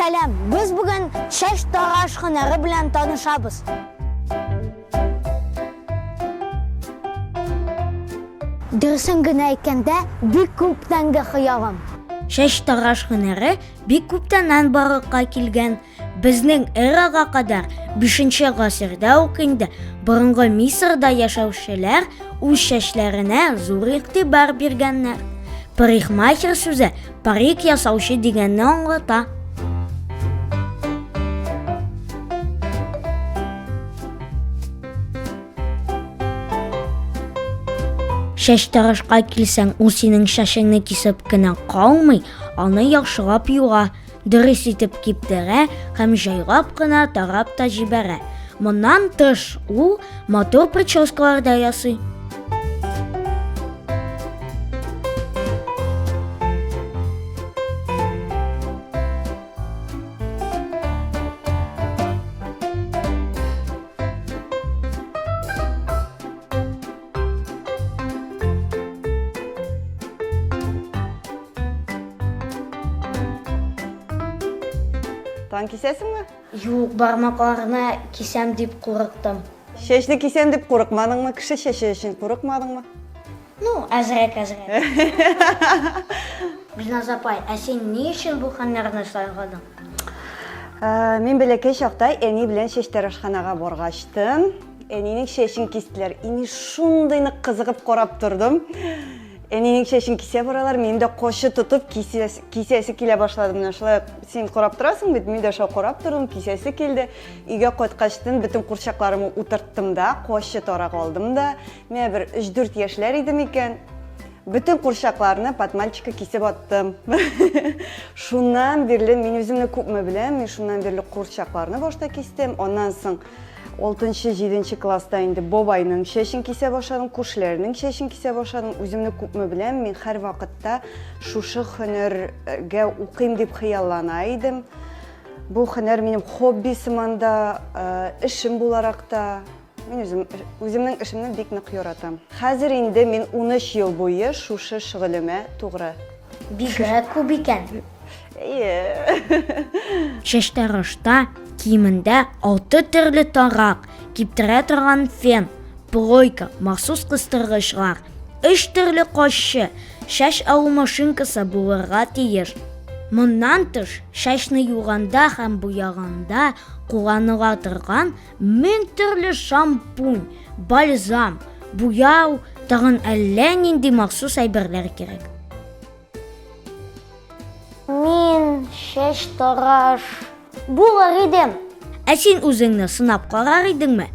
Сәлам! Без бүген чәч тараш һөнәре белән танышабыз. Дөресен генә әйткәндә, бик күптәнге хыялым. Чәч тараш һөнәре бик күптәннән барлыкка килгән. Безнең эрага кадәр 5 гасырда ук инде борынгы Мисырда яшәүчеләр үз чәчләренә зур игътибар биргәннәр. Парикмахер сүзе парик ясаучы дигәнне аңлата. Чәчтарашка килсәң, ул синең чәчеңне кисеп кенә калмый, аны яхшылап юа, дөрес итеп киптерә һәм җайлап кына тарап та җибәрә. Моннан тыш, ул матур прическалар да ясый. Тан кисәсеңме? Юк, бармакларны кисәм дип курыктым. Чәчне кисәм дип курыкмадыңмы? Кеше чәче өчен курыкмадыңмы? Ну, әзрәк, әзрәк. Гөлназ апай, ә син ни өчен бу һөнәрне сайладың? Ә, мин бәләкәй чакта әни белән чәчтарашханага баргачтын, әнинең чәчен кистеләр. И мин шундый нык кызыгып карап тордым. Әнинең чәчен кисә баралар, минем дә кочы тотып кисәсе, кисәсе килә башлады. Менә шулай син карап торасың бит, мин дә шулай карап тордым, кисәсе килде. Өйгә кайткачтын бөтен курчакларымны утырттым да, кочы тарак алдым да. Миңа бер 3-4 яшьләр иде микән. Бөтен курчакларны под мальчика кисеп аттым. Шуннан бирле мин үземне күпме беләм, мин шуннан бирле курчакларны башта кистем, аннан соң 6-7 класста инде бабайның чәчен кисә башладым, күршеләрнең чәчен кисә башладым. Үземне күпме беләм, мин һәрвакытта шушы һөнәргә укыйм дип хыяллана идем. Бу һөнәр минем хобби сыман да, эшем буларак та. Мин үзем үземнең эшемне бик нык яратам. Хәзер инде мин 13 ел буе шушы шөгылемә тугры. Бигрәк күп икән. Әйе. Чәчтарашта кимендә алты төрле тарак, киптерә торган фен, плойка, махсус кыстыргычлар, өч төрле кашчы, чәч алу машинкасы булырга тиеш. Моннан тыш, чәчне юганда һәм буяганда кулланыла торган мең төрле шампунь, бальзам, буяу, тагын әллә нинди махсус әйберләр кирәк. Мин чәч тараш булыр идем. Ә син үзеңне сынап карар идеңме?